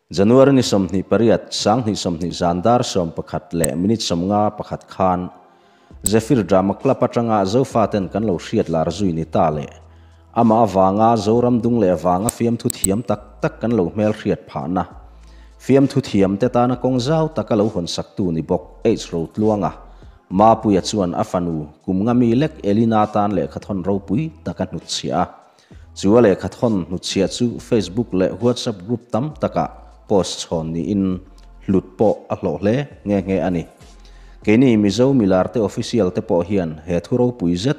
January ni 28, 2020 zan dar 11 leh minute 51 khan Zephyr Drama Club atanga Zofaten kan lo hriat lar zui ni ta leh amah avanga Zoram dung leh vanga fiamthu thiam tak tak kan lo hmel hriat phahna fiamthu thiam te tana kawng zau taka lo hawn saktu ni bawk H Rotluanga Mapuia chuan a fanu kum nga mi lek Elina tan lehkhathawn ropui taka hnutchhiah a. Chu a lehkhathawn hnutchhiah chu Facebook leh WhatsApp group tam takah post chhawn niin hlut pawh a hlawh hle nghe nghe a ni. Keini Mizo milarte official te pawh hian he thu ropui zet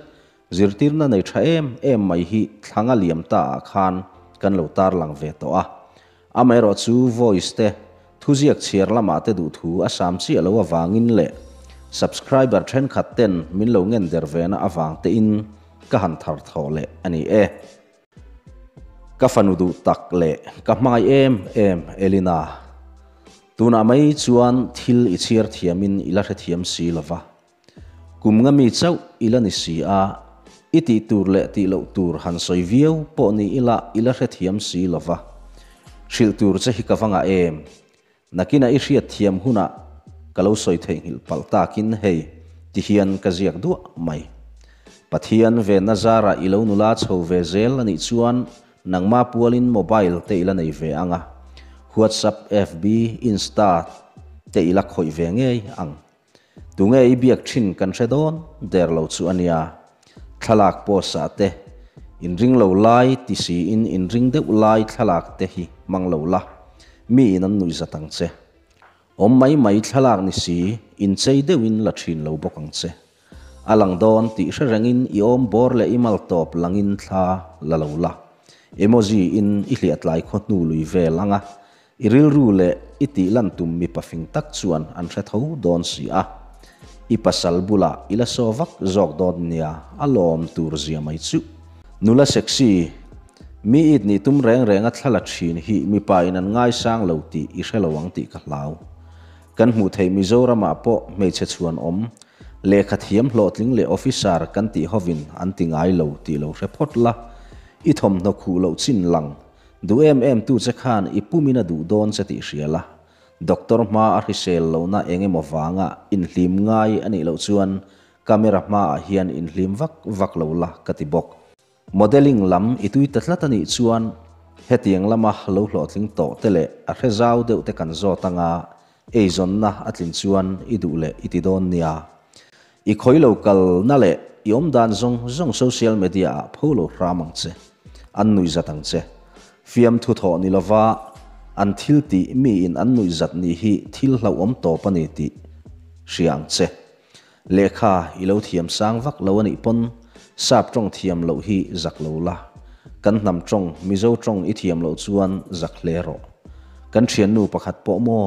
zirtirna nei tha em em mai hi thlanga liam ta ah khan kan lo tarlang ve tawh a. Amaherawh chu voice te thuziak chhiar lamah te duhthu a sam chiah lo avangin leh subscriber thenkhat ten min lo ngen der ve na avang te in ka han thar thawh leh a ni e. Ka fanu duh tak leh ka hmangaih em em Elina. Tunah mai chuan thil i chhiar thiamin i la hrethiam si lova. Kum nga mi chauh i la ni si a, i tih tur leh tih loh tur han sawi viau pawh ni ila i la hrethiam si lova. Hrilh tur che hi ka va ngah em? Nakinah i hriatthiam hunah ka lo sawi theihnghilh palh takin hei ti hian ka ziak duah mai. Pathian venna zarah i lo nula chho ve zel a nih chuan nangmah pualin mobile te i la nei ve ang a, WhatsApp, FB, Insta te i la khawih ve ngei ang. Tunge i biak thin kan hre dawn der lo chu a nia. Thlalak post ah te inring lo lai ti siin inring deuh lai thlalak te hi hmang lo la, mi in an nuih zat ang che. Awm mai mai thlalak ni si inchei deuhin la thin lo bawk ang che. A lang dawn tih hre rengin i awm bawr leh i mal tawp langin thla la lo la. Emoji in i hliahtlai khaw hnu lui vel ang a, I rilru leh i tih lan tum mipa fing tak chuan an hre tho dawn si a. I pasal bulah i la saw vak zawk dawn nia a lawm tur zia mai chuh. Nula sexy, mi it nih tum reng reng a thla la thin hi mipa in an ngaisang lo tih i hre lo ang tih ka hlau. Kan hmuh theih Mizoramah pawh hmeichhe chhuan awm, lehkha thiam hlawhtling leh officer kan tih hovin an ti ngai lo tih lo hre phawt la, i thawmhnaw khuh loh chin lang Duh em em tu che khan i pumin a duh dawn che tih hria la, doctor hma a hrisel lohna eng emaw vanga inhlim ngai a nih loh chuan camera hmaah hian inhlim vak vak lo la ka ti bawk. Modelling lam i tui ta tlat a nih chuan hetiang lama lo hlawhtling tawh te leh a hre zau deuh te kan zawt anga eizawnna a tlin chuan i duh leh i ti dawn nia. I khawi lo kalna leh i awmdan zawng zawng social media ah pho lo hram ang che. An nuihzat ang che. Fiamthu thawh ni lova an thil tih mi in an nuihzat nih hi thil hlauhawm tawp a ni tih hria ang che. Lehkha i lo thiam sang vak lo a nih pawn sap tawng thiam loh hi zak lo la. Kan hnam tawng Mizo tawng i thiam loh chuan zak hle rawh. Kan thiannu pakhat pawh maw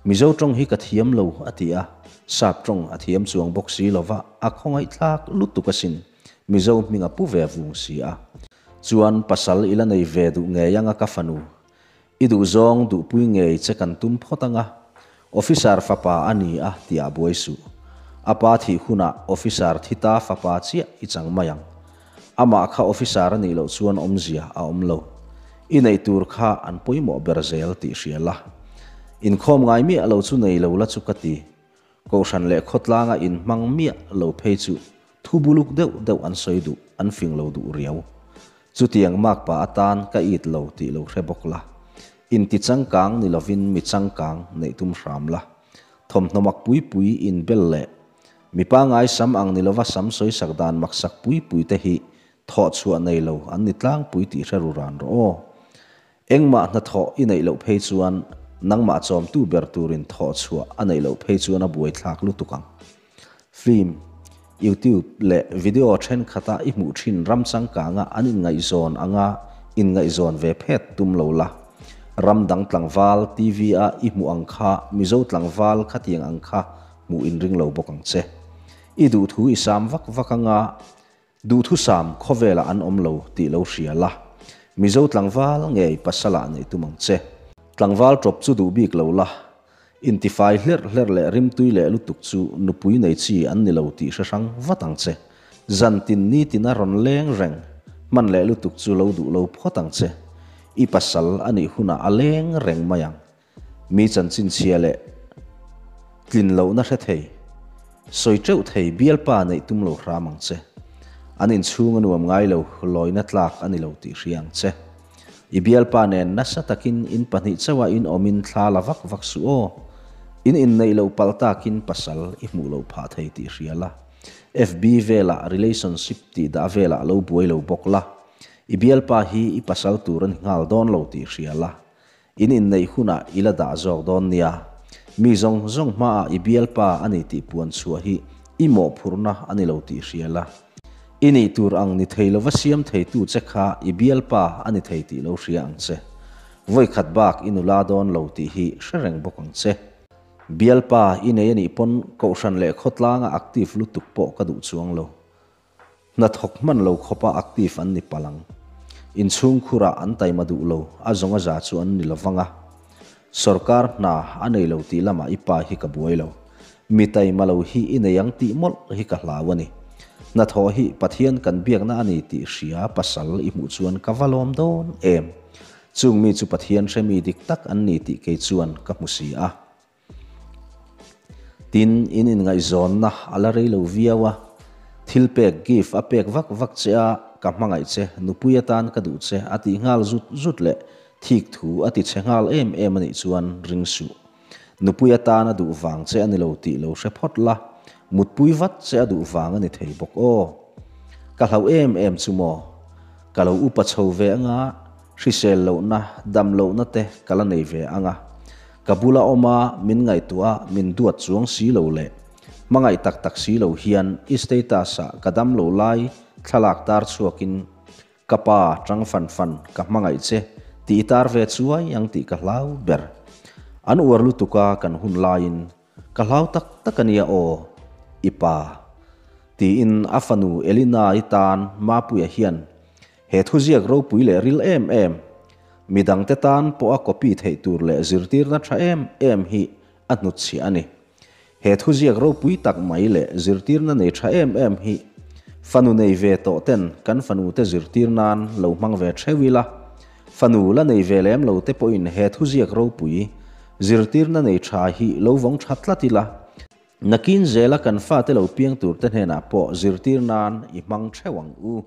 Mizo tawng hi ka thiam lo a ti a. Sap tawng a thiam chuang bawk si lova a khawngaihthlak lutuk asin, Mizo hming a pu ve vung si a. Chuan pasal i la nei ve duh ngei anga ka fanu, i duhzawng duhpui ngei che kan tum phawt anga, Officer fapa a ni a tih ah buai suh. A pa thih hunah Officer thi ta fapa chiah i chang mai ang. Amah kha Officer a nih loh chuan awmzia a awm lo. I neih tur kha an pawimawh ber zel tih hria la. Inkhawm ngai miah lo chu nei lo la chu ka ti. Kohhran leh khawtlanga inhmang miah lo phei chu thu buluk deuh deuh an sawi duh, an fing lo duh riau. Chutiang makpa atan ka it lo tih lo hre bawk la. Inti changkang ni lovin mi changkang neih tum hram la. Thawmhnaw mak pui pui inbel leh mi pangai sam ang ni lova sam sawisak dan maksak pui pui te hi thawh chhuah nei lo an ni tlangpui tih hre ru ran rawh aw. Engmah hnathawh i neih loh phei chuan nangmah chawmtu ber turin thawh chhuah a neih loh phei chuan a buaithlak lutuk ang. Film, YouTube leh video thenkhat a i hmuh thin ram changkanga an inngaihzawn anga inngaihzawn ve phet tum lo la. Ram dang tlangval TV a i hmuh ang kha Mizo tlangval khatiang ang kha hmuh inring lo bawk ang che. I duhthu i sam vak vak anga Duhthusam khawvelah an awm lo tih lo hria la, Mizo tlangval ngei pasalah neih tum ang che. Tlangval tawp chu duh bik lo la, intifai hlerh hlerh leh rimtui leh lutuk chu nupui nei chi an ni lo tih hre hrang vat ang che. Zan tin nitin a rawn leng reng, hman leh lutuk chu lo duh lo phawt ang che. I pasal a nih hunah a leng reng mai ang. Mi chanchin chhia leh tlin lohna hre thei, sawi teuh thei bialpa neih tum lo hram ang che. An inchhung a nuam ngai lo, lawina tlak a ni lo tih hria ang che. I bialpa nen nasa takin in pahnih chauha in awmin thla la vak vak suh aw. In inneih loh palh takin pasal i hmuh loh phah thei tih hria la. FB velah relationship tih dah velah lo buai lo bawk la. I bialpa hi i pasal tur a ni nghal dawn lo tih hria la. In inneih hunah i la dah zawk dawn nia. Mi zawng zawng hmaah i bialpa a ni tih puan chhuah hi i mawhphurhna a ni lo tih hria la. I nih tur ang ni thei lova siam theitu che kha i bialpa a ni thei tih lo hria ang che. Vawikhat bak i nula dawn lo tih hi hre reng bawk ang che. Bialpa i nei a nih pawn kohhran leh khawtlanga active lutuk pawh ka duh chuang lo. Hnathawk hman lo khawpa active an ni palh ang. Inchhungkhurah an taima duh lo, a zawng a za chu an ni lovang a. Sorkar hna a nei lo tih lamah i pa hi ka buai lo. Mi taima lo hi i nei ang tih mawlh hi ka hlau a ni. Hnathawh hi Pathian kan biakna a ni tih hria pasal i hmuh chuan ka va lawm dawn em. Chung mi chu Pathian hremi dik tak an ni tih kei chuan ka hmu si a. Tin, in inngaihzawnna a la rei lo viau a, thil pek, gift, a pek vak vak che a, ka hmangaih che, nupui atan ka duh che a tih nghal zut zut leh thik thu a ti chhe nghal em em a nih chuan ring suh. Nupui atan a duh vang che a ni lo tih lo hre phawt la, mutpui vat che a duh vang a ni thei bawk aw. Ka hlauh em em chu maw? Ka lo upa chho ve anga, Hrisel lohna, dam lohna te ka la nei ve ang a. Ka bula awm a, min ngaihtuah a, min duat chuang si lo leh hmangaih tak tak si lo hian i status ah ka dam lo lai thlalak tar chhuakin ka pa tang fan fan ka hmangaih che tih i tar ve chuai ang tih ka hlau ber. An uar lutuk a kan hun laiin Ka hlau tak tak a nia aw, i pa. Tiin a fanu Elina-i tan Mapuia hian he thuziak ropui leh ril em em, midangte tan pawha copy theih tur leh zirtirna tha em em hi a hnutchhiah a ni. He thuziak ropui tak mai leh zirtirna nei tha em em hi fanu nei ve tawh ten kan fanute zirtir nan lo hmang ve theuh ila, Fanu la nei ve lem lo te pawhin he thuziak ropui, zirtirna nei tha hi lo vawng tha tlat ila, nakin zela kan fate lo piang tur te hnenah pawh zirtir nan i hmang theuh ang u.